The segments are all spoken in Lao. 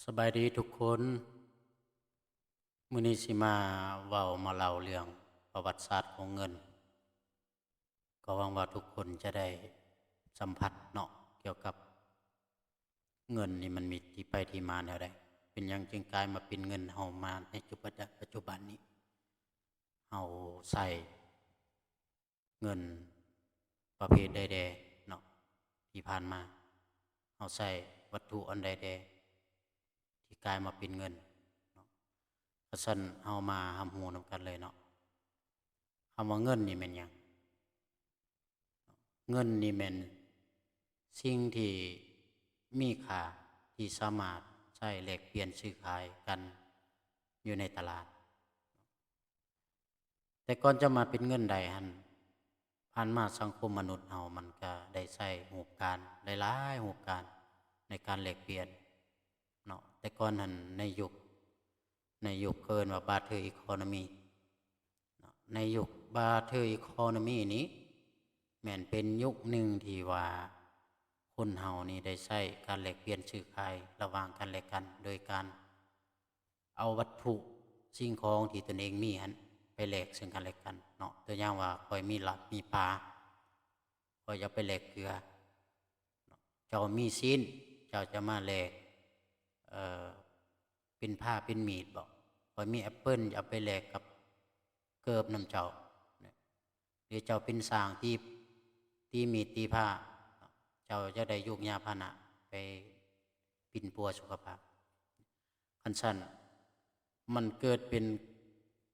ສະບາຍດີທຸກຄົນ. ມື້ນີ້ຊິມາເວົ້າມາເລົ່າເລື່ອງປະຫວັດສາດຂອງເງິນ. ກໍຫວັງວ່າທຸກຄົນຈະໄດ້ສຳຜັດເນາະ ກ່ຽວກັບເງິນນີ້ມັນມີທີ່ໄປທີ່ມາແນວໃດ, ເປັນຫຍັງຈຶ່ງກາຍມາເປັນເງິນເຮົາມາໃນຈຸບັນ ປັດຈຸບັນນີ້. ເຮົາໃຊ້ເງິນປະເພດໃດແດ່ເນາະ ທີ່ຜ່ານມາ ເຮົາໃຊ້ວັດຖຸອັນໃດແດ່ທີ່ກາຍມາເປັນເງິນເນາະ. ຄັນຊັ້ນເຮົາມາຮັບຮູ້ນຳກັນເລີຍເນາະ. ຄຳວ່າເງິນນີ້ແມ່ນຫຍັງ? ເງິນນີ້ແມ່ນສິ່ງທີ່ມີຄ່າ ທີ່ສາມາດໃຊ້ແລກປ່ຽນຊື້ຂາຍກັນຢູ່ໃນຕະຫຼາດ. ແຕ່ກ່ອນຈະມາເປັນເງິນໄດ້ຫັ້ນ ຜ່ານມາສັງຄົມມະນຸດເຮົາມັນກະໄດ້ໃຊ້ຮູບການ ຫຼາຍໆຮູບການໃນການແລກປ່ຽນເນາະ. ແຕ່ກ່ອນຫັ້ນໃນຍຸກ ໃນຍຸກເຂົາເອີ້ນວ່າ barter economy ເນາະ. ໃນຍຸກ barter economy ນີ້ ແມ່ນເປັນຍຸກໜຶ່ງທີ່ວ່າຄົນເຮົານີ້ໄດ້ໃຊ້ການແລກປ່ຽນຊື້ຂາຍລະຫວ່າງກັນແລະກັນ ໂດຍການເອົາວັດຖຸສິ່ງຂອງທີ່ຕົນເອງມີຫັ້ນໄປແລກເຊິ່ງກັນແລະກັນເນາະ. ຕົວຢ່າງວ່າ ຂ້ອຍມີລາບ ມີປາ ຂ້ອຍຈະເອົາໄປແລກເກືອ. ເຈົ້າມີຊີ້ນ ເຈົ້າຈະມາແລກ ເອີ ເປັນພ້າເປັນມີດບໍ? ຂ້ອຍມີແອັບເປິ້ນ ຈະເອົາໄປແລກກັບເກີບນຳເຈົ້າ. ຫຼືເຈົ້າເປັນຊ່າງຕີ ຕີມີດຕີພ້າ ເຈົ້າຈະໄດ້ໂຍກຍ້າຍພາຫະນະໄປປິ່ນປົວສຸຂະພາບ. ຄັນຊັ້ນ ມັນເກີດເປັນ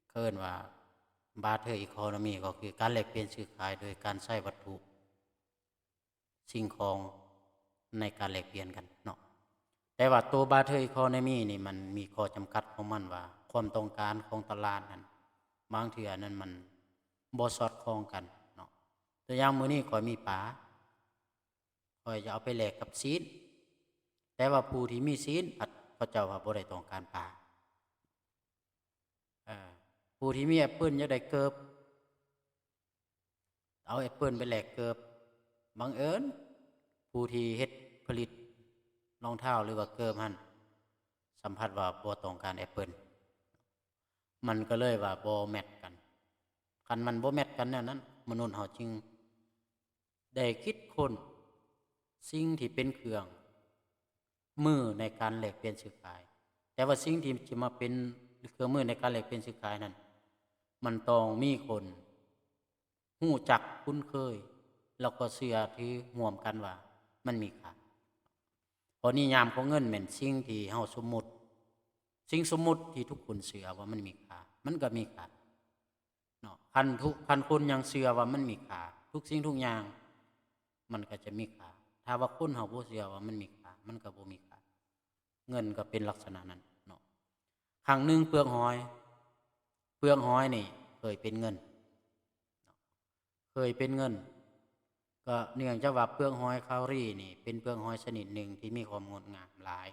ເຂົາເອີ້ນວ່າ barter economy ກໍຄືການແລກປ່ຽນຊື້ຂາຍໂດຍການໃຊ້ວັດຖຸ ສິ່ງຂອງໃນການແລກປ່ຽນກັນເນາະ. ແຕ່ວ່າໂຕ barter economy ນີ້ມັນມີຂໍ້ຈຳກັດຂອງມັນວ່າ ຄວາມຕ້ອງການຂອງຕະຫຼາດນັ້ນ ບາງເທື່ອນັ້ນມັນບໍ່ສອດຄ່ອງກັນເນາະ. ຕົວຢ່າງ ມື້ນີ້ຂ້ອຍມີປາ ຂ້ອຍຈະເອົາໄປແລກກັບຊີ້ນ, ແຕ່ວ່າຜູ້ທີ່ມີຊີ້ນພັດ ເຂົາເຈົ້າພັດບໍ່ໄດ້ຕ້ອງການປາ. ເອີ ຜູ້ທີ່ມີແອັບເປິ້ນຢາກໄດ້ເກີບ ເອົາແອັບເປິ້ນໄປແລກເກີບ. ບັງເອີນຜູ້ທີ່ເຮັດຜະລິດລອງເທົ້າ ຫຼືວ່າເກີບຫັ້ນ ສຳພັດວ່າບໍ່ຕ້ອງການແອັບເປິ້ນ, ມັນກໍເລີຍວ່າບໍ່ແມັດກັນ. ຄັນມັນບໍ່ແມັດກັນແນວນັ້ນ ມະນຸດເຮົາຈຶ່ງໄດ້ຄິດຄົ້ນສິ່ງທີ່ເປັນເຄື່ອງມືໃນການແລກປ່ຽນຊື້ຂາຍ. ແຕ່ວ່າສິ່ງທີ່ຈະມາເປັນເຄື່ອງມືໃນການແລກປ່ຽນຊື້ຂາຍນັ້ນ ມັນຕ້ອງມີຄົນ ຮູ້ຈັກຄຸ້ນເຄີຍ ແລ້ວກໍເຊື່ອຖືຮ່ວມກັນວ່າມັນມີຄ່າ. ເພາະນິຍາມຂອງເງິນແມ່ນສິ່ງທີ່ເຮົາສົມມຸດ, ສິ່ງສົມມຸດທີ່ທຸກຄົນເຊື່ອວ່າມັນມີຄ່າ ມັນກໍມີຄ່າເນາະ. ຄັນທຸກ ຄັນຄົນຍັງເຊື່ອວ່າມັນມີຄ່າ ທຸກສິ່ງທຸກຢ່າງມັນກໍຈະມີຄ່າ. ຖ້າວ່າຄົນເຮົາບໍ່ເຊື່ອວ່າມັນມີຄ່າ ມັນກໍບໍ່ມີຄ່າ. ເງິນກໍເປັນລັກສະນະນັ້ນເນາະ. ຄັ້ງໜຶ່ງເປືອກຫອຍ ເປືອກຫອຍນີ້ເຄີຍເປັນເງິນ ເຄີຍເປັນເງິນ ກໍເນື່ອງຈາກວ່າເປືອກຫອຍຄາວຣີນີ້ເປັນເປືອກຫອຍຊະນິດໜຶ່ງທີ່ມີຄວາມງົດງາມຫຼາຍ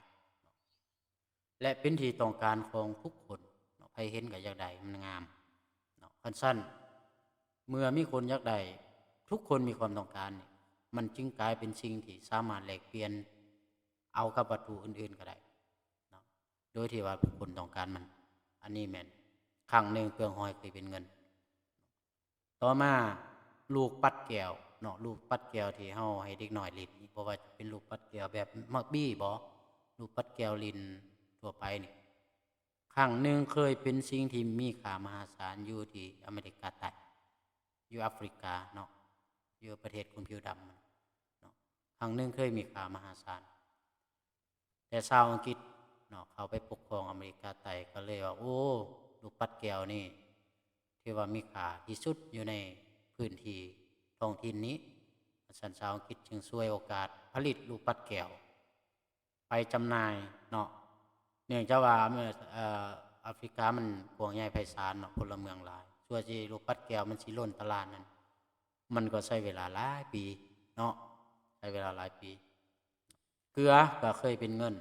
ແລະ ເປັນທີ່ຕ້ອງການຂອງທຸກຄົນເນາະ, ໃຜເຫັນກໍຢາກໄດ້ ມັນງາມເນາະ. ຄັນຊັ້ນ ເມື່ອມີຄົນຢາກໄດ້ ທຸກຄົນມີຄວາມຕ້ອງການນີ້ ມັນຈຶ່ງກາຍເປັນສິ່ງທີ່ສາມາດແລກປ່ຽນເອົາກັບວັດຖຸອື່ນໆກໍໄດ້ເນາະ ໂດຍທີ່ວ່າທຸກຄົນຕ້ອງການມັນ. ອັນນີ້ແມ່ນຄັ້ງໜຶ່ງເປືອກຫອຍເຄີຍເປັນເງິນ. ຕໍ່ມາລູກປັດແກ້ວເນາະ, ລູກປັດແກ້ວທີ່ເຮົາໃຫ້ເດັກນ້ອຍຫຼິ້ນນີ້ ບໍ່ວ່າຈະເປັນລູກປັດແກ້ວແບບຣັກບີ້ບໍ ລູກປັດແກ້ວຫຼິ້ນທົ່ວໄປນີ້ ຄັ້ງໜຶ່ງເຄີຍເປັນສິ່ງທີ່ມີຄ່າມະຫາສານຢູ່ທີ່ອາເມລິກາໃຕ້ ຢູ່ອາຟຣິກາເນາະ, ຢູ່ປະເທດຄົນຜິວດຳເນາະ, ຄັ້ງໜຶ່ງເຄີຍມີຄ່າມະຫາສານ. ແຕ່ຊາວອັງກິດເນາະ ເຂົ້າໄປປົກຄອງອາເມລິກາໃຕ້ ກໍເລີຍວ່າ ໂອ້ ລູກປັດແກ້ວນີ້ຖືວ່າມີຄ່າທີ່ສຸດຢູ່ໃນພື້ນທີ່ທ້ອງຖິ່ນນີ້. ຊັ້ນຊາວອັງກິດຈຶ່ງສວຍໂອກາດຜະລິດລູກປັດແກ້ວໄປຈຳໜ່າຍເນາະ, ເນື່ອງຈາກວ່າ ເອີ ອາຟຣິກາມັນກວ້າງໃຫຍ່ໄພສານເນາະ, ພົນລະເມືອງຫຼາຍ, ສ່ວນທີ່ລູກປັດແກ້ວມັນຊິລົ້ນຕະຫຼາດນັ້ນ ມັນກໍໃຊ້ເວລາຫຼາຍປີເນາະ, ໃຊ້ເວລາຫຼາຍປີ. ເກືອກໍເຄີຍເປັນເງິນ,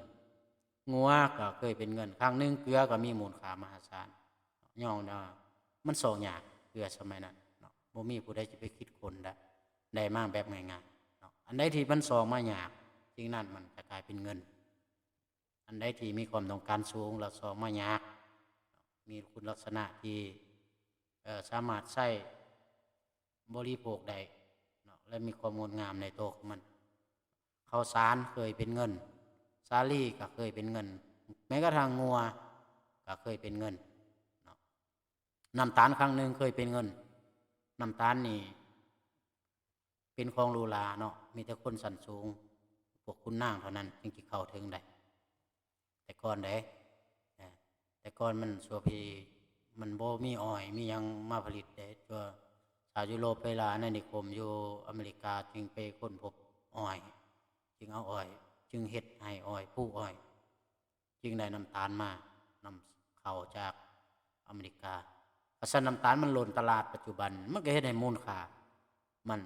ງົວກໍເຄີຍເປັນເງິນ, ຄັ້ງໜຶ່ງເກືອກໍມີມູນຄ່າມະຫາສານ ຍ້ອນວ່າມັນຊອກຍາກ, ເກືອສະໄໝນັ້ນເນາະ ບໍ່ມີຜູ້ໃດຈະໄປຄິດຄົ້ນໄດ້ ໄດ້ມາແບບງ່າຍໆເນາະ. ອັນໃດທີ່ມັນຊອກມາຍາກ ສິ່ງນັ້ນມັນຈະກາຍເປັນເງິນ. ອັນໃດທີ່ມີຄວາມຕ້ອງການສູງ ແລ້ວຊອກມາຍາກ, ມີຄຸນລັກສະນະທີ່ ເອີ່ ສາມາດໃຊ້ບໍລິໂພກໄດ້ເນາະ ແລະ ມີຄວາມງົດງາມໃນໂຕຂອງມັນ. ເຂົ້າສານເຄີຍເປັນເງິນ, ສາລີກໍເຄີຍເປັນເງິນ, ແມ້ກະທັ່ງງົວກໍເຄີຍເປັນເງິນເນາະ. ນ້ຳຕານຄັ້ງໜຶ່ງເຄີຍເປັນເງິນ. ນ້ຳຕານນີ້ເປັນຂອງຫຼູຫຼາເນາະ, ມີແຕ່ຄົນຊັ້ນສູງ, ພວກຂຸນນາງເທົ່ານັ້ນຈຶ່ງຊິເຂົ້າເຖິງໄດ້. ແຕ່ກ່ອນເດ້ ແຕ່ກ່ອນມັນຊົ່ວພີ ມັນບໍ່ມີອ້ອຍມີຫຍັງມາຜະລິດເດ້. ຕົວະຊາວຢູໂຣບເວລາອານານິຄົມຢູ່ອາເມລິກາຈຶ່ງໄປຄົ້ນພົບອ້ອຍ, ຈຶ່ງເອົາອ້ອຍ, ຈຶ່ງເຮັດໄຮ່ອ້ອຍ, ປູກອ້ອຍ, ຈຶ່ງໄດ້ນ້ຳຕານມາ, ນຳເຂົ້າຈາກອາເມລິກາ. ຄັນຊັ້ນນ້ຳຕານມັນລົ້ນຕະຫຼາດປັດຈຸບັນ, ມັນກໍເຮັດໃຫ້ມູນຄ່າມັນ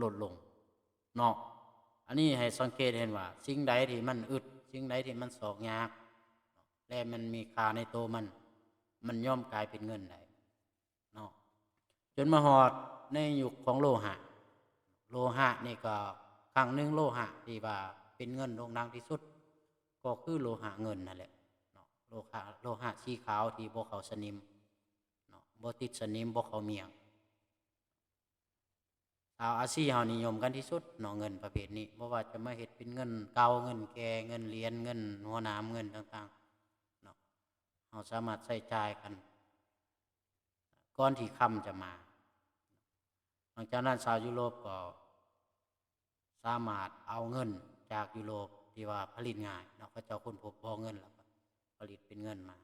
ລົດລົງເນາະ. ອັນນີ້ໃຫ້ສັງເກດເຫັນວ່າ ສິ່ງໃດທີ່ມັນອຶດ, ສິ່ງໃດທີ່ມັນຊອກຍາກ ແລະ ມັນມີຄ່າໃນໂຕມັນ, ມັນຍອມກາຍເປັນເງິນໄດ້ເນາະ. ຈົນມາຮອດໃນຍຸກຂອງໂລຫະ, ໂລຫະນີ້ກໍ ຄັ້ງໜຶ່ງໂລຫະທີ່ວ່າເປັນເງິນໂດ່ງດັງທີ່ສຸດ ກໍຄືໂລຫະເງິນນັ້ນແຫຼະເນາະ. ໂລຫະ, ໂລຫະສີຂາວທີ່ບໍ່ເຂົ້າສະໜິມເນາະ, ບໍ່ຕິດສະໜິມ, ບໍ່ເຂົ້າໝ້ຽງ. ຊາວອາຊີເຮົານິຍົມກັນທີ່ສຸດເນາະ ເງິນປະເພດນີ້, ບໍ່ວ່າຈະມາເຮັດເປັນເງິນເກົ່າ, ເງິນແກ່, ເງິນຫຼຽນ, ເງິນຫົວໜາມ, ເງິນຕ່າງໆເນາະ, ເຮົາສາມາດໃຊ້ຈ່າຍກັນ ກ່ອນທີ່ຄຳຈະມາ. ຫຼັງຈາກນັ້ນຊາວຢູໂຣບກໍສາມາດເອົາເງິນຈາກຢູໂຣບທີ່ວ່າຜະລິດງ່າຍເນາະ, ເຂົາເຈົ້າຄົ້ນພົບບໍ່ເງິນ ແລ້ວກໍຜະລິດເປັນເງິນມາ.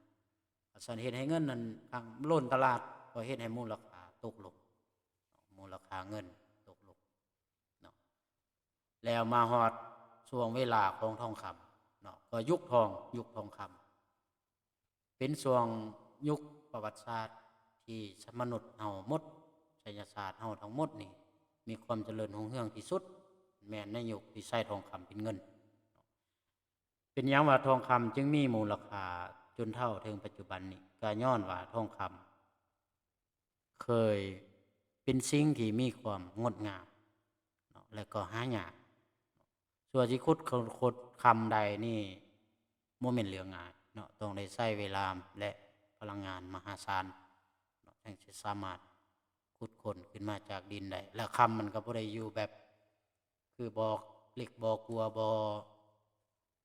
ກະຊັ້ນເຮັດໃຫ້ເງິນນັ້ນລັ້ນຕະຫຼາດ, ກໍເຮັດໃຫ້ມູນລະຄ່າຕົກລົງ, ມູນລະຄ່າເງິນຕົກລົງເນາະ. ແລ້ວມາຮອດຊ່ວງເວລາຂອງທອງຄຳເນາະ, ກໍຍຸກທອງ, ຍຸກທອງຄຳ ເປັນຊ່ວງຍຸກປະຫວັດສາດທີ່ມະນຸດເຮົາໝົດ, ໄສຍະສາດເຮົາທັງໝົດນີ້ ມີຄວາມຈະເລີນຮຸ່ງເຮືອງທີ່ສຸດ ແມ່ນໃນຍຸກທີ່ໃຊ້ທອງຄຳເປັນເງິນ. ເປັນຫຍັງວ່າທອງຄຳຈຶ່ງມີມູນລະຄ່າຈົນເທົ່າເຖິງປັດຈຸບັນນີ້? ກໍຍ້ອນວ່າທອງຄຳເຄີຍເປັນສິ່ງທີ່ມີຄວາມງົດງາມເນາະ ແລະ ກໍຫາຍາກ. ສ່ວນຊິຂຸດຄົ້ນຄຳໄດ້ນີ້ ບໍ່ແມ່ນເລື່ອງງ່າຍເນາະ, ຕ້ອງໄດ້ໃຊ້ເວລາ ແລະ ພະລັງງານມະຫາສານເນາະ ຈັ່ງຊິສາມາດຂຸດຄົ້ນຂຶ້ນມາຈາກດິນໄດ້. ແລະ ຄຳມັນກໍບໍ່ໄດ້ຢູ່ແບບຄືບໍ່ເຫຼັກ, ບໍ່ກົວ, ບໍ່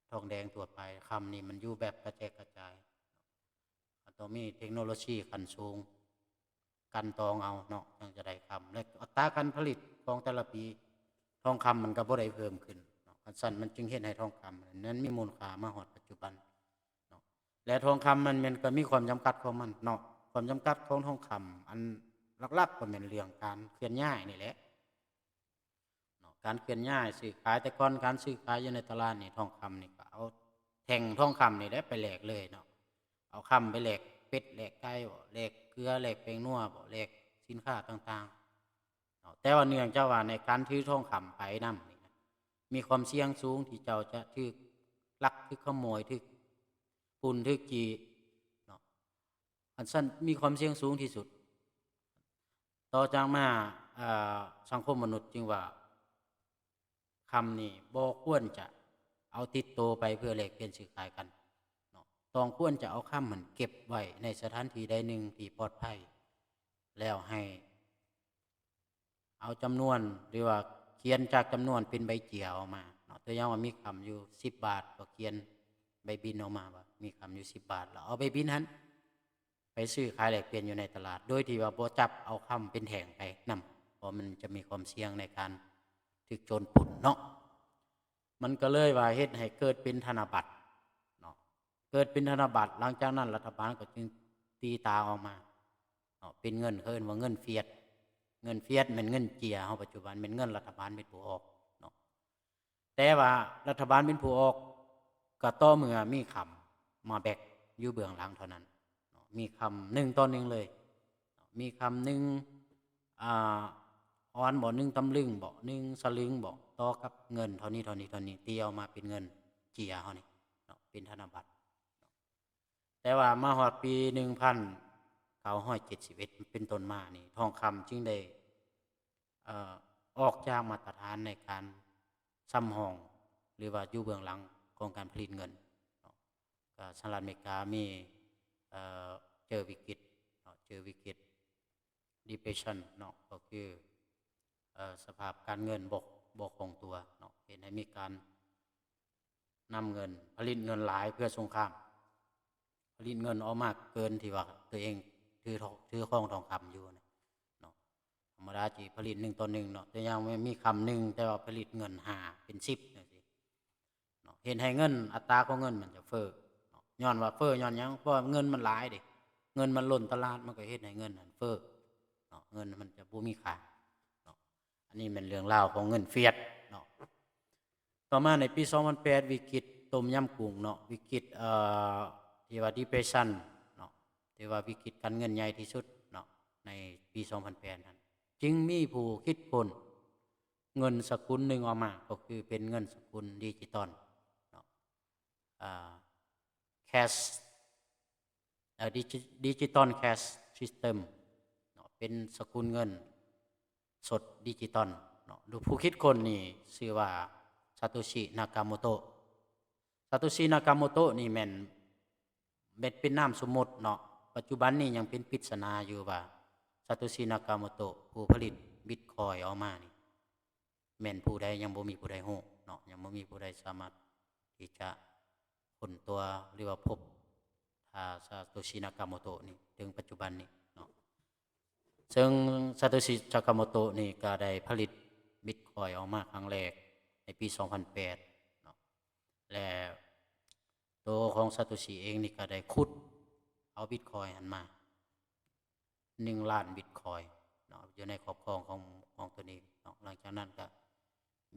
ທອງແດງທົ່ວໄປ. ຄຳນີ້ມັນຢູ່ແບບກະແຈກກະຈາຍ, ມັນຕ້ອງມີເທັກໂນໂລຊີຂັ້ນສູງ ກັ່ນຕອງເອົາເນາະ ຈັ່ງຈະໄດ້ຄຳ ແລະ ອັດຕາການຜະລິດຂອງແຕ່ລະປີ ທອງຄຳມັນກໍບໍ່ໄດ້ເພີ່ມຂຶ້ນເນາະ. ຄັນຊັ້ນມັນຈຶ່ງເຮັດໃຫ້ທອງຄຳນັ້ນມີມູນຄ່າມາຮອດປັດຈຸບັນເນາະ. ແລະ ທອງຄຳມັນ ມັນກໍມີຄວາມຈຳກັດຂອງມັນເນາະ. ຄວາມຈຳກັດຂອງທອງຄຳອັນຫຼັກໆ ກໍແມ່ນເລື່ອງການເຄື່ອນຍ້າຍນີ້ແຫຼະ ເນາະ ການເຄື່ອນຍ້າຍຊື້ຂາຍ. ແຕ່ກ່ອນການຊື້ຂາຍຢູ່ໃນຕະຫຼາດນີ້ ທອງຄຳນີ້ກໍເອົາແທ່ງທອງຄຳນີ້ແຫຼະໄປແລກເລີຍເນາະ, ເອົາຄຳໄປແລກເປັດແລກໄກ່ບໍ ແລກເກືອແລກແປ້ງນົວບໍ ແລກສິນຄ້າຕ່າງໆເນາະ. ແຕ່ວ່າເນື່ອງຈາກວ່າໃນການຖືທອງຄຳໄປນຳນີ້ນະ ມີຄວາມສ່ຽງສູງທີ່ເຈົ້າຈະຖືກລັກ ຖືກຂະໂມຍ ຖືກປຸ້ນ ຖືກຈີ້ເນາະ. ອັນຊັ້ນມີຄວາມສ່ຽງສູງທີ່ສຸດ. ຕໍ່ຈາກມາ ເອີ່ ສັງຄົມມະນຸດຈຶ່ງວ່າ ຄຳນີ້ບໍ່ຄວນຈະເອົາຕິດໂຕໄປເພື່ອແລກປ່ຽນຊື້ຂາຍກັນເນາະ, ຕ້ອງຄວນຈະເອົາຄຳຫັ້ນເກັບໄວ້ໃນສະຖານທີ່ໃດໜຶ່ງທີ່ປອດໄພ ແລ້ວໃຫ້ ເອົາຈຳນວນ ຫຼືວ່າຂຽນຈາກຈຳນວນເປັນໃບເຈ້ຍອອກມາເນາະ. ຕົວຢ່າງວ່າມີຄຳຢູ່ສິບບາດ ກໍຂຽນໃບບິນອອກມາວ່າມີຄຳຢູ່ສິບບາດ ແລ້ວເອົາໃບບິນຫັ້ນໄປຊື້ຂາຍແລກປ່ຽນຢູ່ໃນຕະຫຼາດ ໂດຍທີ່ວ່າບໍ່ຈັບເອົາຄຳເປັນແທ່ງໄປນຳ, ເພາະມັນຈະມີຄວາມສ່ຽງໃນການຖືກໂຈນປຸ້ນເນາະ. ມັນກໍເລີຍວ່າເຮັດໃຫ້ເກີດເປັນທະນະບັດເນາະ, ເກີດເປັນທະນະບັດ. ຫຼັງຈາກນັ້ນລັດຖະບານກໍຈຶ່ງຕີຕາອອກມາເນາະ ເປັນເງິນ ເຂົາເອີ້ນວ່າເງິນຟຽດ. ເງິນຟຽດແມ່ນເງິນເຈ້ຍເຮົາປັດຈຸບັນ, ແມ່ນເງິນລັດຖະບານເປັນຜູ້ອອກເນາະ. ແຕ່ວ່າລັດຖະບານເປັນຜູ້ອອກກໍຕໍ່ເມື່ອມີຄຳມາແບັກຢູ່ເບື້ອງຫຼັງເທົ່ານັ້ນເນາະ, ມີຄຳໜຶ່ງຕໍ່ໜຶ່ງເລີຍເນາະ, ມີຄຳໜຶ່ງ ອ່າ ອອນບໍ ໜຶ່ງຕຳລຶງບໍ ໜຶ່ງສະລຶງບໍ ຕໍ່ກັບເງິນເທົ່ານີ້ ເທົ່ານີ້ ເທົ່ານີ້ ຕີອອກມາເປັນເງິນເຈ້ຍເຮົານີ້ເນາະ ເປັນທະນະບັດ. ແຕ່ວ່າມາຮອດປີໜຶ່ງພັນເກົ້າຮ້ອຍເຈັດສິບເອັດເປັນຕົ້ນມານີ້ ທອງຄຳຈຶ່ງໄດ້ ເອີ່ ອອກຈາກມາດຕະຖານໃນການສຳຮອງ ຫຼືວ່າຢູ່ເບື້ອງຫຼັງຂອງການຜະລິດເງິນ ກໍສະຫະລັດອາເມລິກາມີ ເອີ ເຈີວິກິດເນາະ ເຈີວິກິດ depression ເນາະ ກໍຄື ເອີ ສະພາບການເງິນບໍ່ ບໍ່ຄົງຕົວເນາະ ເຮັດໃຫ້ມີການນຳເງິນ ຜະລິດເງິນຫຼາຍເພື່ອສົງຄາມ ຜະລິດເງິນອອກມາເກີນທີ່ວ່າຕົວເອງຖື ຖືຄອງທອງຄຳຢູ່ນະເນາະ. ທຳມະດາຊິຜະລິດໜຶ່ງຕໍ່ໜຶ່ງເນາະ ຕົວຢ່າງມີຄຳໜຶ່ງ ແຕ່ວ່າຜະລິດເງິນຫ້າເປັນສິບຈັ່ງຊີ້ເນາະ ເຮັດໃຫ້ເງິນ ອັດຕາຂອງເງິນມັນຈະເຟີ້ເນາະ ຍ້ອນວ່າເຟີ້ຍ້ອນຫຍັງ? ເພາະວ່າເງິນມັນຫຼາຍເດ້ ເງິນມັນລົ້ນຕະຫຼາດ ມັນກໍເຮັດໃຫ້ເງິນຫັ້ນເຟີ້ເນາະ ເງິນມັນຈະບໍ່ມີຄ່າເນາະ. ອັນນີ້ແມ່ນເລື່ອງລາວຂອງເງິນຟຽດເນາະ. ຕໍ່ມາໃນປີສອງພັນແປດ ວິກິດຕົ້ມຍຳກຸ້ງເນາະ ວິກິດ ເອີ ທີ່ວ່າ depression ເນາະ ທີ່ວ່າວິກິດການເງິນໃຫຍ່ທີ່ສຸດເນາະ ໃນປີສອງພັນແປດນັ້ນ ຈຶ່ງມີຜູ້ຄິດຄົ້ນເງິນສະກຸນໜຶ່ງອອກມາ ກໍຄືເປັນເງິນສະກຸນດິຈິຕອນເນາະ ອາ cash ເອີ digital cash system ເນາະ ເປັນສະກຸນເງິນສົດດິຈິຕອນເນາະ ໂດຍຜູ້ຄິດຄົ້ນນີ້ຊື່ວ່າ Satoshi Nakamoto. Satoshi Nakamoto ນີ້ແມ່ນ ແມ່ນເປັນນາມສົມມຸດເນາະ ປັດຈຸບັນນີ້ຍັງເປັນປິດສະໜາຢູ່ວ່າ Satoshi Nakamoto ຜູ້ຜະລິດ Bitcoin ອອກມານີ້ ແມ່ນຜູ້ໃດ ຍັງບໍ່ມີຜູ້ໃດຮູ້ເນາະ ຍັງບໍ່ມີຜູ້ໃດສາມາດທີ່ຈະຄົ້ນຕົວ ຫຼືວ່າພົບ ອາ Satoshi Nakamoto ນີ້ເຖິງປັດຈຸບັນນີ້ເນາະ. ເຊິ່ງ Satoshi Nakamoto ນີ້ກໍໄດ້ຜະລິດ Bitcoin ອອກມາຄັ້ງແລກໃນປີສອງພັນແປດເນາະ ແລະ ໂຕຂອງ Satoshi ເອງນີ້ກໍໄດ້ຂຸດເອົາ Bitcoin ຫັ້ນມາ ໜຶ່ງລ້ານ Bitcoin ເນາະ ຢູ່ໃນຄອບຄອງຂອງ ຂອງຕົນເອງເນາະ. ຫຼັງຈາກນັ້ນກໍ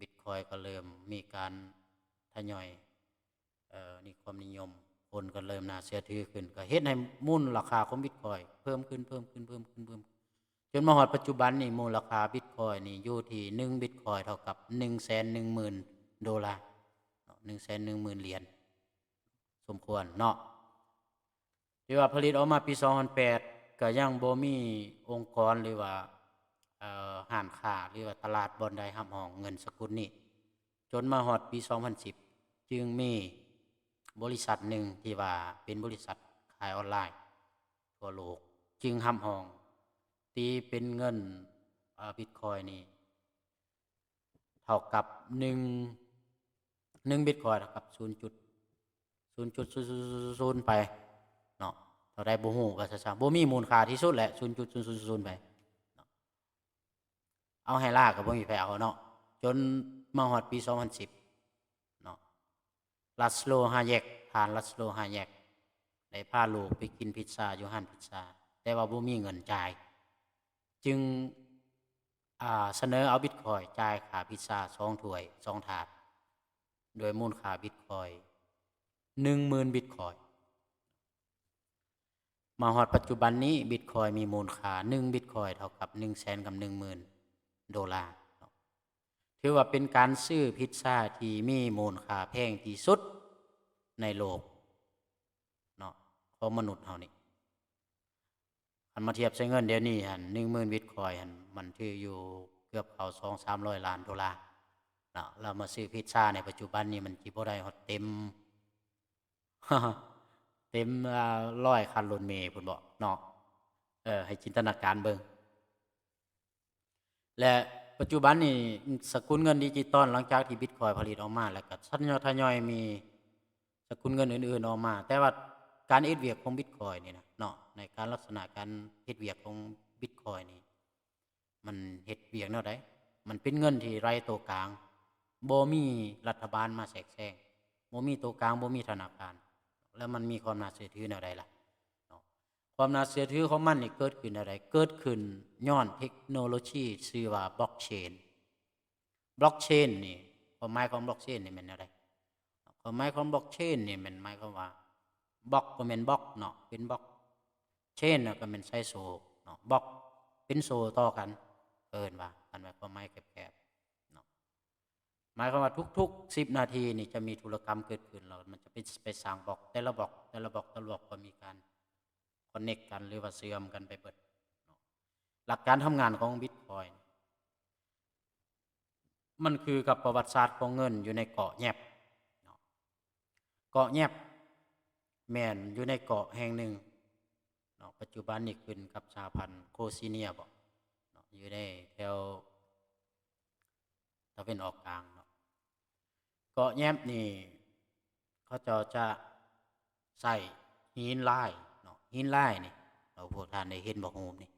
Bitcoin ກໍເລີ່ມມີການທະຍອຍ ເອີ ມີຄວາມນິຍົມ ຄົນກໍເລີ່ມໜ້າເຊື່ອຖືຂຶ້ນ ກໍເຮັດໃຫ້ມູນລະຄ່າຂອງ Bitcoin ເພີ່ມຂຶ້ນ ເພີ່ມຂຶ້ນ ເພີ່ມຂຶ້ນ ເພີ່ມ ຈົນມາຮອດປັດຈຸບັນນີ້ ມູນລະຄ່າ Bitcoin ນີ້ຢູ່ທີ່ໜຶ່ງ Bitcoin ເທົ່າກັບໜຶ່ງແສນໜຶ່ງໝື່ນໂດລາເນາະ ໜຶ່ງແສນໜຶ່ງໝື່ນຫຼຽນ ສົມຄວນເນາະ. ທີ່ວ່າຜະລິດອອກມາປີສອງພັນແປດ ກໍຍັງບໍ່ມີອົງກອນ ຫຼືວ່າ ເອີ ຮ້ານຄ້າ ຫຼືວ່າຕະຫຼາດບ່ອນໃດຮັບຮອງເງິນສະກຸນນີ້ ຈົນມາຮອດປີສອງພັນສິບ ຈຶ່ງມີບໍລິສັດໜຶ່ງທີ່ວ່າເປັນບໍລິສັດຂາຍອອນລາຍທົ່ວໂລກ ຈຶ່ງຮັບຮອງ ຕີເປັນເງິນ ເອີ Bitcoin ນີ້ ເທົ່າກັບໜຶ່ງ ໜຶ່ງ Bitcoin ເທົ່າກັບສູນຈຸດສູນສູນສູນສູນໄປເນາະ ເທົ່າໃດບໍ່ຮູ້ ວ່າຊັ້ນຊະ ບໍ່ມີມູນຄ່າທີ່ສຸດແຫຼະ ສູນຈຸດສູນສູນສູນໄປເນາະ ເອົາໃຫ້ຫຼາຍກໍບໍ່ມີໃຜເອົາເນາະ. ຈົນມາຮອດປີສອງພັນສິບເນາະ ລັດໂສໂລຮາແຢກ ທ່ານລັດໂສໂລຮາແຢກ ໄດ້ພາລູກໄປກິນພິດຊາຢູ່ຮ້ານພິດຊາ ແຕ່ວ່າບໍ່ມີເງິນຈ່າຍ ຈຶ່ງ ອາ ສະເໜີເອົາບິດຄອຍຈ່າຍຄ່າພິດຊາສອງຖ້ວຍ ສອງຖາດ ໂດຍມູນຄ່າບິດຄອຍໜຶ່ງໝື່ນບິດຄອຍ. ມາຮອດປັດຈຸບັນນີ້ ບິດຄອຍມີມູນຄ່າໜຶ່ງບິດຄອຍເທົ່າກັບໜຶ່ງແສນກັບໜຶ່ງໝື່ນໂດລາເນາະ. ຖືວ່າເປັນການຊື້ພິດຊາທີ່ມີມູນຄ່າແພງທີ່ສຸດໃນໂລກເນາະ ຂອງມະນຸດເຮົານີ້. ຄັນມາທຽບໃສ່ເງິນດຽວນີ້ຫັ້ນ ໜຶ່ງໝື່ນບິດຄອຍຫັ້ນ ມັນຖືຢູ່ເກືອບເຂົ້າສອງສາມຮ້ອຍລ້ານໂດລາເນາະ. ແລ້ວມາຊື້ພິດຊາໃນປັດຈຸບັນນີ້ ມັນຊິບໍ່ໄດ້ຮອດເຕັມ ເຕັມ ອາ ຮ້ອຍຄັນລົດເມພຸ້ນເບາະເນາະ. ເອີ ໃຫ້ຈິນຕະນາການເບິ່ງ. ແລະ ປັດຈຸບັນນີ້ ສະກຸນເງິນດິຈິຕອນ ຫຼັງຈາກທີ່ບິດຄອຍຜະລິດອອກມາ ແລ້ວກໍທະຍອຍ ທະຍອຍມີສະກຸນເງິນອື່ນໆອອກມາ. ແຕ່ວ່າການເຮັດວຽກຂອງບິດຄອຍນີ້ນະເນາະ ໃນການລັກສະນະການເຮັດວຽກຂອງບິດຄອຍນີ້ ມັນເຮັດວຽກແນວໃດ? ມັນເປັນເງິນທີ່ໄຮ້ຕົວກາງ, ບໍ່ມີລັດຖະບານມາແຊກແຊງ, ບໍ່ມີຕົວກາງ, ບໍ່ມີທະນາຄານ, ແລ້ວມັນມີຄວາມໜ້າເຊື່ອຖືແນວໃດລະເນາະ? ຄວາມໜ້າເຊື່ອຖືຂອງມັນນີ້ເກີດຂຶ້ນແນວໃດ? ເກີດຂຶ້ນຍ້ອນເທັກໂນໂລຊີຊື່ວ່າບລັອກເຊນ. ບລັອກເຊນນີ້ ຄວາມໝາຍຂອງບລັອກເຊນນີ້ແມ່ນແນວໃດ? ຄວາມໝາຍຂອງບລັອກເຊນນີ້ແມ່ນໝາຍຄວາມວ່າ ບລັອກກໍແມ່ນບລັອກເນາະ ເປັນບລັອກ ເຊນກໍແມ່ນສາຍໂສ້ເນາະ ບລັອກເປັນໂສ້ຕໍ່ກັນ ເອີ້ນວ່າ ອັນວ່າຄວາມໝາຍແຄບໆເນາະ. ໝາຍຄວາມວ່າທຸກໆສິບນາທີນີ້ຈະມີທຸລະກຳເກີດຂຶ້ນ ແລ້ວມັນຈະໄປ ໄປສ້າງບລັອກ ແຕ່ລະບລັອກ ແຕ່ລະບລັອກ ແຕ່ລະບລັອກກໍມີການຄອນເນັກກັນ ຫຼືວ່າເຊື່ອມກັນໄປເບິດເນາະ. ຫຼັກການທຳງານຂອງບິດຄອຍ ມັນຄືກັບປະຫວັດສາດຂອງເງິນຢູ່ໃນເກາະແຢບເນາະ. ເກາະແຢບ ແມ່ນຢູ່ໃນເກາະແຫ່ງໜຶ່ງເນາະ, ປັດຈຸບັນນີ້ຂຶ້ນກັບສະຫະພັນໂອເຊເນຍບໍເນາະ, ຢູ່ໃນແຖວຕາເວັນອອກກາງເນາະ. ເກາະແຍບນີ້ເຂົາເຈົ້າຈະໃຊ້ຫີນລາຍເນາະ, ຫີນລາຍນີ້ເນາະ, ພວກທ່ານໄດ້ເຫັນບໍ່ຮູບນີ້?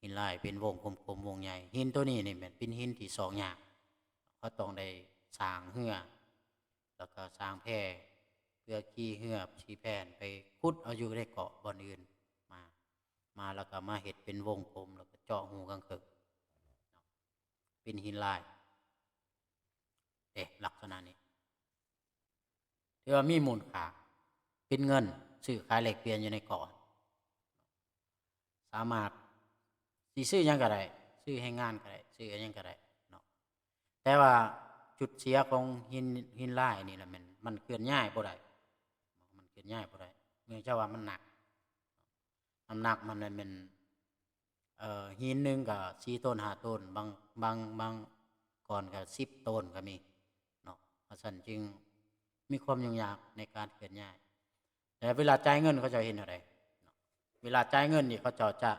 ຫີນລາຍເປັນວົງກົມໆ ວົງໃຫຍ່. ຫີນໂຕນີ້ນີ້ແມ່ນເປັນຫີນທີ່ຊອກຍາກ, ເຂົາຕ້ອງໄດ້ສ້າງເຮືອ ແລ້ວກໍສ້າງແພ ເພື່ອຂີ່ເຮືອຂີ່ແພໄປຂຸດເອົາຢູ່ໃນເກາະບ່ອນອື່ນມາ, ມາແລ້ວກໍມາເຮັດເປັນວົງກົມ ແລ້ວກໍເຈາະຮູກາງເຄິ່ງ ເປັນຫີນລາຍເດ້. ລັກສະນະນີ້ຖືວ່າມີມູນຄ່າ ເປັນເງິນຊື້ຂາຍແລກປ່ຽນຢູ່ໃນເກາະ. ສາມາດຊິຊື້ຫຍັງກໍໄດ້, ຊື້ແຮງງານກໍໄດ້, ຊື້ຫຍັງກໍໄດ້ເນາະ. ແຕ່ວ່າຈຸດເສຍຂອງຫີນ, ຫີນລາຍນີ້ລະແມ່ນມັນເຄື່ອນຍ້າຍບໍ່ໄດ້, ມັນເຄື່ອນຍ້າຍບໍ່ໄດ້ ເນື່ອງຈາກວ່າມັນໜັກ, ນ້ຳໜັກມັນລະແມ່ນ ເອີ ຫີນໜຶ່ງກໍສີ່ໂຕນ ຫ້າໂຕນ, ບາງ, ບາງ, ບາງກ່ອນກໍສິບໂຕນກໍມີເນາະ. ເພາະສະນັ້ນຈຶ່ງມີຄວາມຫຍຸ້ງຍາກໃນການເຄື່ອນຍ້າຍ. ແຕ່ເວລາຈ່າຍເງິນເຂົາເຈົ້າເຮັດແນວໃດເນາະ? ເວລາຈ່າຍເງິນນີ້ເຂົາເຈົ້າຈະ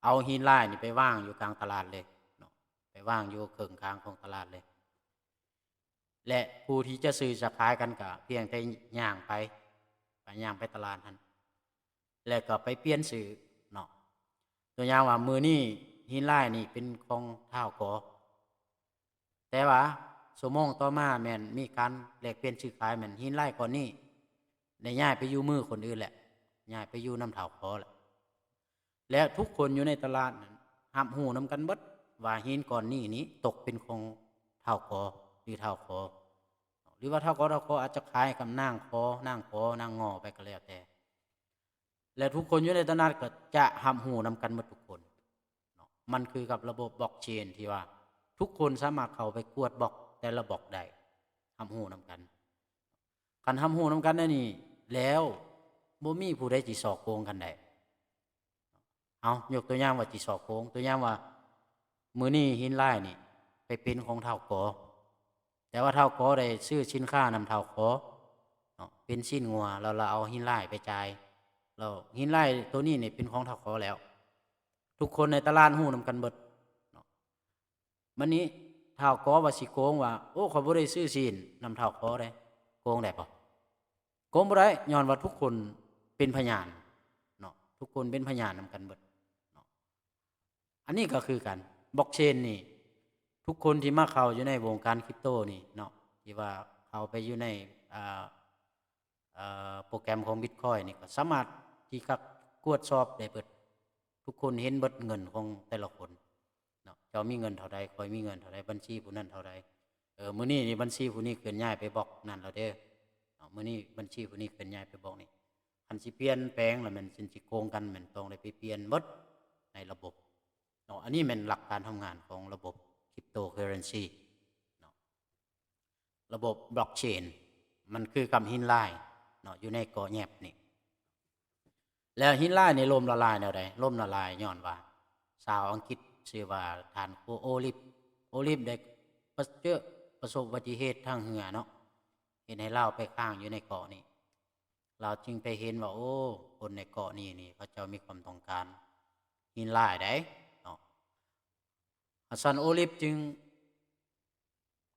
ເອົາຫີນລາຍນີ້ໄປວາງຢູ່ກາງຕະຫຼາດເລີຍເນາະ, ໄປວາງຢູ່ເຄິ່ງກາງຂອງຕະຫຼາດເລີຍ ແລະ ຜູ້ທີ່ຈະຊື້ຈະຂາຍກັນກໍພຽງແຕ່ຍ່າງໄປ, ໄປຍ່າງໄປຕະຫຼາດຫັ້ນ ແລ້ວກໍໄປປ່ຽນຊື່ເນາະ. ຕົວຢ່າງວ່າ ມື້ນີ້ຫີນລາຍນີ້ເປັນຂອງທ້າວ ກ. ແຕ່ວ່າຊົ່ວໂມງຕໍ່ມາແມ່ນມີການແລກປ່ຽນຊື້ຂາຍ, ແມ່ນຫີນລາຍກ້ອນນີ້ໄດ້ຍ້າຍໄປຢູ່ມືຄົນອື່ນແລ້ວ, ຍ້າຍໄປຢູ່ນຳທ້າວ ກ ແລ້ວ. ແລ້ວທຸກຄົນຢູ່ໃນຕະຫຼາດນັ້ນຮັບຮູ້ນຳກັນເບິດວ່າຫີນກ້ອນນີ້ນີ້ຕົກເປັນຂອງທ້າວ ກ ຫຼືທ້າວ ຂ ຫຼືວ່າທ້າວ ກ ທ້າວ ຂ ອາດຈະຂາຍກັບນາງ ຂ, ນາງ ຂ, ນາງ ງ ໄປກໍແລ້ວແຕ່. ແລະ ທຸກຄົນຢູ່ໃນຕະຫຼາດກໍຈະຮັບຮູ້ນຳກັນໝົດທຸກຄົນເນາະ. ມັນຄືກັບລະບົບບລັອກເຊນທີ່ວ່າທຸກຄົນສາມາດເຂົ້າໄປກວດບລັອກແຕ່ລະບລັອກໄດ້, ຮັບຮູ້ນຳກັນ. ຄັນຮັບຮູ້ນຳກັນແນວນີ້ແລ້ວ ບໍ່ມີຜູ້ໃດຊິສໍ້ໂກງກັນໄດ້. ເອົາ, ຍົກຕົວຢ່າງວ່າຊິສໍ້ໂກງ, ຕົວຢ່າງວ່າ ມື້ນີ້ຫີນລາຍນີ້ໄປເປັນຂອງທ້າວ ກ, ແຕ່ວ່າທ້າວ ກ ໄດ້ຊື້ສິນຄ້ານຳທ້າວ ຂ ເນາະ, ເປັນຊີ້ນງົວ, ແລ້ວລາວເອົາຫີນລາຍໄປຈ່າຍ, ແລ້ວຫີນລາຍໂຕນີ້ນີ້ເປັນຂອງທ້າວ ຂ ແລ້ວ. ທຸກຄົນໃນຕະຫຼາດຮູ້ນຳກັນເບິດເນາະ. ບັດນີ້ທ້າວ ກ ວ່າຊິໂກງວ່າ ໂອ້ ຂ້ອຍບໍ່ໄດ້ຊື້ຊີ້ນນຳທ້າວ ຂ ເດ້. ໂກງໄດ້ບໍ່? ໂກງບໍ່ໄດ້, ຍ້ອນວ່າທຸກຄົນເປັນພະຍານເນາະ, ທຸກຄົນເປັນພະຍານນຳກັນເບິດເນາະ. ອັນນີ້ກໍຄືກັນ, ບລັອກເຊນນີ້ ທຸກຄົນທີ່ມາເຂົ້າຢູ່ໃນວົງການຄຣິບໂຕນີ້ເນາະ, ທີ່ວ່າເຂົ້າໄປຢູ່ໃນ ເອີ ເອີ ໂປຣແກຣມຂອງບິດຄອຍນີ້ ກໍສາມາດທີ່ຈະກວດສອບໄດ້ເບິດ. ທຸກຄົນເຫັນເບິດເງິນຂອງແຕ່ລະຄົນເນາະ, ເຈົ້າມີເງິນເທົ່າໃດ, ຂ້ອຍມີເງິນເທົ່າໃດ, ບັນຊີຜູ້ນັ້ນເທົ່າໃດ. ເອີ ມື້ນີ້ນີ້ບັນຊີຜູ້ນີ້ເຄື່ອນຍ້າຍໄປບລັອກນັ້ນແລ້ວເດີເນາະ, ມື້ນີ້ບັນຊີຜູ້ນີ້ເຄື່ອນຍ້າຍໄປບລັອກນີ້. ຄັນຊິປ່ຽນແປງລະແມ່ນຊິໂກງກັນ, ແມ່ນຕ້ອງໄດ້ໄປປ່ຽນເບິດໃນລະບົບເນາະ. ອັນນີ້ແມ່ນຫຼັກການທຳງານຂອງລະບົບຄຣິບໂຕເຄີເຣນຊີເນາະ, ລະບົບບລັອກເຊນ. ມັນຄືກັບຫີນລາຍເນາະ, ຢູ່ໃນເກາະແຍບນີ້. ແລ້ວຫີນລາຍນີ້ລົ້ມລະລາຍແນວໃດ? ລົ້ມລະລາຍຍ້ອນວ່າຊາວອັງກິດຊື່ວ່າທ່ານໂອລິບ, ໂອລິບໄດ້ປະເຈີ້ປະສົບອຸບັດຕິເຫດທາງເຮືອເນາະ, ເຮັດໃຫ້ລາວໄປຄ້າງຢູ່ໃນເກາະນີ້. ລາວຈຶ່ງໄປເຫັນວ່າ ໂອ້ ຄົນໃນເກາະນີ້ນີ້ ເຂົາເຈົ້າມີຄວາມຕ້ອງການຫີນລາຍໃດເນາະ. ອາສັນໂອລິບຈຶ່ງ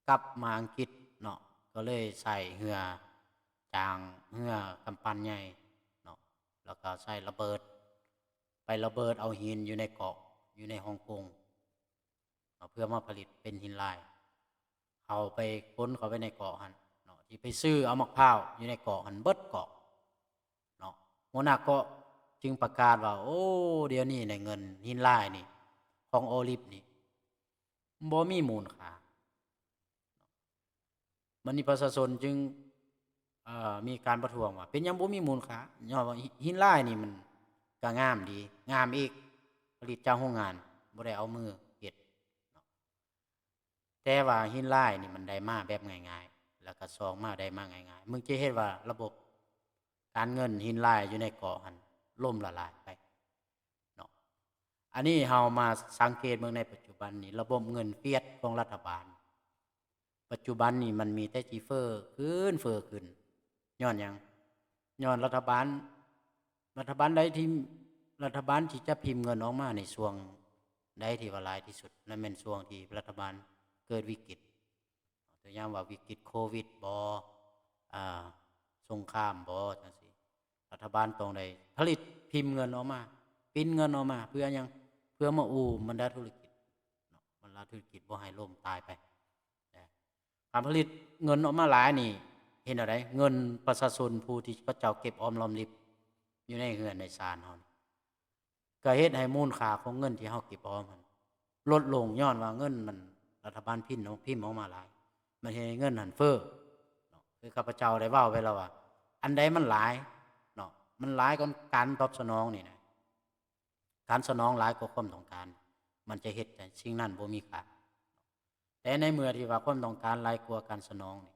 ກັບມາອັງກິດເນາະ, ກໍເລີຍໃຊ້ເຮືອຈາງ, ເຮືອກຳປັ່ນໃຫຍ່ເນາະ, ແລ້ວກໍໃຊ້ລະເບີດ ໄປລະເບີດເອົາຫີນຢູ່ໃນເກາະ, ຢູ່ໃນຮ່ອງກົງເນາະ, ເພື່ອມາຜະລິດເປັນຫີນລາຍ. ເຂົາໄປ ຂົນເຂົ້າໄປໃນເກາະຫັ້ນເນາະ, ທີ່ໄປຊື້ເອົາໝາກພ້າວຢູ່ໃນເກາະຫັ້ນເບິດເກາະເນາະ. ຫົວໜ້າເກາະຈຶ່ງປະກາດວ່າ ໂອ້ ດຽວນີ້ນະ ເງິນຫີນລາຍນີ້ ຂອງໂອລິບນີ້ ບໍ່ມີມູນຄ່າ. ບັດນີ້ປະຊາຊົນຈຶ່ງ ເອີ ມີການປະທ້ວງວ່າ ເປັນຫຍັງບໍ່ມີມູນຄ່າ? ຍ້ອນວ່າຫີນລາຍນີ້ມັນກະງາມດີ, ງາມອີກ, ຜະລິດຈາກໂຮງງານ, ບໍ່ໄດ້ເອົາມືເຮັດເນາະ. ແຕ່ວ່າຫີນລາຍນີ້ມັນໄດ້ມາແບບງ່າຍໆ ແລ້ວກໍຊອກມາໄດ້ມາງ່າຍໆ. ມັນຈະເຮັດວ່າລະບົບການເງິນຫີນລາຍຢູ່ໃນເກາະຫັ້ນລົ້ມລະລາຍໄປເນາະ. ອັນນີ້ເຮົາມາສັງເກດເບິ່ງໃນປັດຈຸບັນນີ້ ລະບົບເງິນຟຽດຂອງລັດຖະບານ ປັດຈຸບັນນີ້ມັນມີແຕ່ຊິເຟີ້ຂຶ້ນ, ເຟີ້ຂຶ້ນ. ຍ້ອນຫຍັງ? ຍ້ອນລັດຖະບານ ລັດຖະບານໃດທີ່ ລັດຖະບານທີ່ຈະພິມເງິນອອກມາໃນຊ່ວງໃດທີ່ວ່າຫຼາຍທີ່ສຸດ ນັ້ນແມ່ນຊ່ວງທີ່ລັດຖະບານເກີດວິກິດ ຕົວຢ່າງວ່າວິກິດໂຄວິດບໍ ອາ ສົງຄາມບໍ ຈັ່ງຊີ້ ລັດຖະບານຕ້ອງໄດ້ຜະລິດພິມເງິນອອກມາ ປິ່ນເງິນອອກມາ ເພື່ອຫຍັງ? ເພື່ອມາອູ້ບັນດາທຸລະກິດເນາະ ບັນດາທຸລະກິດບໍ່ໃຫ້ລົ້ມຕາຍໄປ. ການຜະລິດເງິນອອກມາຫຼາຍນີ້ ເຮັດແນວໃດ? ເງິນປະຊາຊົນຜູ້ທີ່ເຂົາເຈົ້າເກັບອອມລອມລິບຢູ່ໃນເຮືອນໃນຊານເຮົານີ້ ກໍເຮັດໃຫ້ມູນຄ່າຂອງເງິນທີ່ເຮົາເກັບອອມຫັ້ນລົດລົງ ຍ້ອນວ່າເງິນມັນ ລັດຖະບານພິມ ພິມອອກມາຫຼາຍ ມັນເຮັດໃຫ້ເງິນຫັ້ນເຟີ້ເນາະ. ຄືຂ້າພະເຈົ້າໄດ້ເວົ້າໄປແລ້ວວ່າ ອັນໃດມັນຫຼາຍເນາະ ມັນຫຼາຍກວ່າການຕອບສະໜອງນີ້ນະ ການສະໜອງຫຼາຍກວ່າຄວາມຕ້ອງການ ມັນຈະເຮັດໃຫ້ສິ່ງນັ້ນບໍ່ມີຄ່າ. ແຕ່ໃນເມື່ອທີ່ວ່າຄວາມຕ້ອງການຫຼາຍກວ່າການສະໜອງນີ້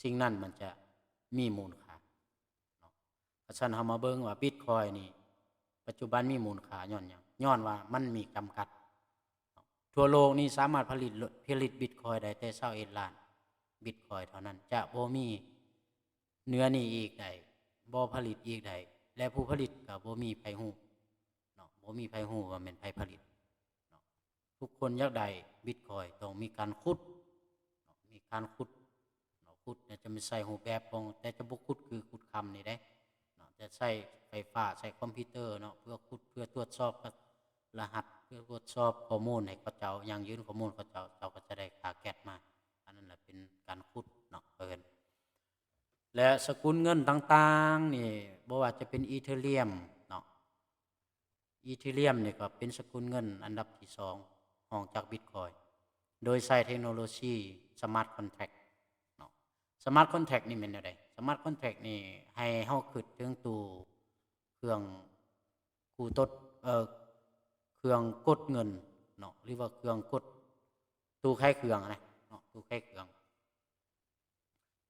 ສິ່ງນັ້ນມັນຈະມີມູນຄ່າເນາະ. ຄັນຊັ້ນເຮົາມາເບິ່ງວ່າບິດຄອຍນີ້ ປັດຈຸບັນມີມູນຄ່າຍ້ອນຫຍັງ? ຍ້ອນວ່າມັນມີຈຳກັດເນາະ. ທົ່ວໂລກນີ້ສາມາດຜະລິດ ຜະລິດບິດຄອຍໄດ້ແຕ່ຊາວເອັດລ້ານບິດຄອຍເທົ່ານັ້ນ ຈະບໍ່ມີເໜືອນີ້ອີກໄດ້ ບໍ່ຜະລິດອີກໄດ້ ແລະ ຜູ້ຜະລິດກໍບໍ່ມີໃຜຮູ້ເນາະ ບໍ່ມີໃຜຮູ້ວ່າແມ່ນໃຜຜະລິດເນາະ. ທຸກຄົນຢາກໄດ້ບິດຄອຍ ຕ້ອງມີການຂຸດເນາະ ມີການຂຸດເນາະ ຂຸດແຕ່ຈະມີໃສ່ຮູບແບບຂອງ ແຕ່ຈະບໍ່ຂຸດຄືຂຸດຄຳນີ້ເດ້ເນາະ ຈະໃຊ້ໄຟຟ້າ ໃຊ້ຄອມພິວເຕີເນາະ ເພື່ອຂຸດ ເພື່ອຕວດສອບລະຫັດ ເພື່ອຕວດສອບຂໍ້ມູນໃຫ້ເຂົາເຈົ້າ ຢັ້ງຢືນຂໍ້ມູນເຂົາເຈົ້າ ເຈົ້າກໍຈະໄດ້ຄ່າແກັດມາ. ອັນນັ້ນລະເປັນການຂຸດເນາະ ເອີ້ນ ແລະ ສະກຸນເງິນຕ່າງໆນີ້ ບໍ່ວ່າຈະເປັນອີເທີຣຽມເນາະ ອີເທີຣຽມນີ້ກໍເປັນສະກຸນເງິນອັນດັບທີສອງ ຮອງຈາກບິດຄອຍ ໂດຍໃຊ້ເທັກໂນໂລຊີສະມາດຄອນແທຣັກເນາະ. ສະມາດຄອນແທຣັກນີ້ແມ່ນແນວໃດ? ສະມາດຄອນແທຣັກນີ້ໃຫ້ເຮົາຄິດເຖິງຕູ້ເຄື່ອງກູ້ຕົດ ເອີ ເຄື່ອງກົດເງິນເນາະ ຫຼືວ່າເຄື່ອງກົດ ຕູ້ຂາຍເຄື່ອງນະເນາະ ຕູ້ຂາຍເຄື່ອງ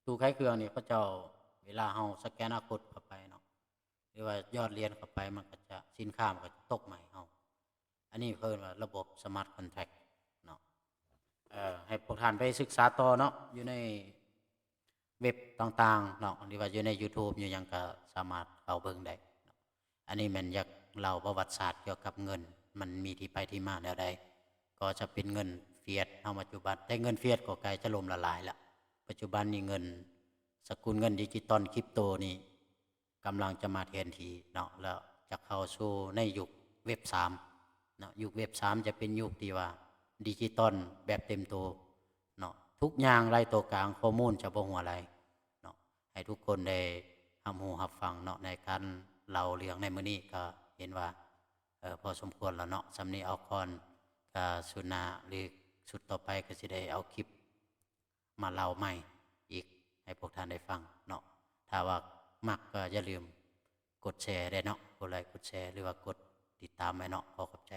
ຕູ້ຂາຍເຄື່ອງນີ້ເຂົາເຈົ້າ ເວລາເຮົາສະແກນບາໂຄດເຂົ້າໄປເນາະ ຫຼືວ່າຢອດຫຼຽນເຂົ້າໄປ ມັນກໍຈະ ສິນຄ້າມັນກໍຈະຕົກມາໃຫ້ເຮົາ. ອັນນີ້ເອີ້ນວ່າລະບົບສະມາດຄອນແທຣັກເນາະ. ເອີ ໃຫ້ພວກທ່ານໄປສຶກສາຕໍ່ເນາະ ຢູ່ໃນເວັບຕ່າງໆເນາະ ຫຼືວ່າຢູ່ໃນຢູທູບຢູ່ຫຍັງກໍສາມາດເຂົ້າເບິ່ງໄດ້ເນາະ. ອັນນີ້ແມ່ນຢາກເລົ່າປະຫວັດສາດກ່ຽວກັບເງິນ ມັນມີທີ່ໄປທີ່ມາແນວໃດ ກໍຈະເປັນເງິນຟຽດເຮົາປັດຈຸບັນ ແຕ່ເງິນຟຽດກໍໃກ້ຈະລົ້ມລະລາຍລະ. ປັດຈຸບັນນີ້ເງິນ ສະກຸນເງິນດິຈິຕອນຄຣິບໂຕນີ້ ກຳລັງຈະມາແທນທີ່ເນາະ ແລ້ວຈະເຂົ້າສູ່ໃນຍຸກເວັບສາມເນາະ. ຍຸກເວັບສາມຈະເປັນຍຸກທີ່ວ່າດິຈິຕອນແບບເຕັມໂຕເນາະ ທຸກຢ່າງໄຫຼຕົວກາງ ຂໍ້ມູນຈະບໍ່ຮົ່ວໄຫຼເນາະ. ໃຫ້ທຸກຄົນໄດ້ຮັບຮູ້ຮັບຟັງເນາະ ໃນການເລົ່າເລື່ອງໃນມື້ນີ້ ກໍເຫັນວ່າ ເອີ ພໍສົມຄວນແລ້ວເນາະ ສ່ຳນີ້ເອົາກ່ອນ. ກໍຊຸດໜ້າ ຫຼື ຊຸດຕໍ່ໄປກໍຊິໄດ້ເອົາຄລິບ ມາເລົ່າໃໝ່ອີກໃຫ້ພວກທ່ານໄດ້ຟັງເນາະ. ຖ້າວ່າມັກກໍຢ່າລືມກົດແຊແດ່ເນາະ ກົດໄລ ກົດແຊ ຫຼືວ່າກົດຕິດຕາມໄວ້ເນາະ. ຂໍຂອບໃຈ.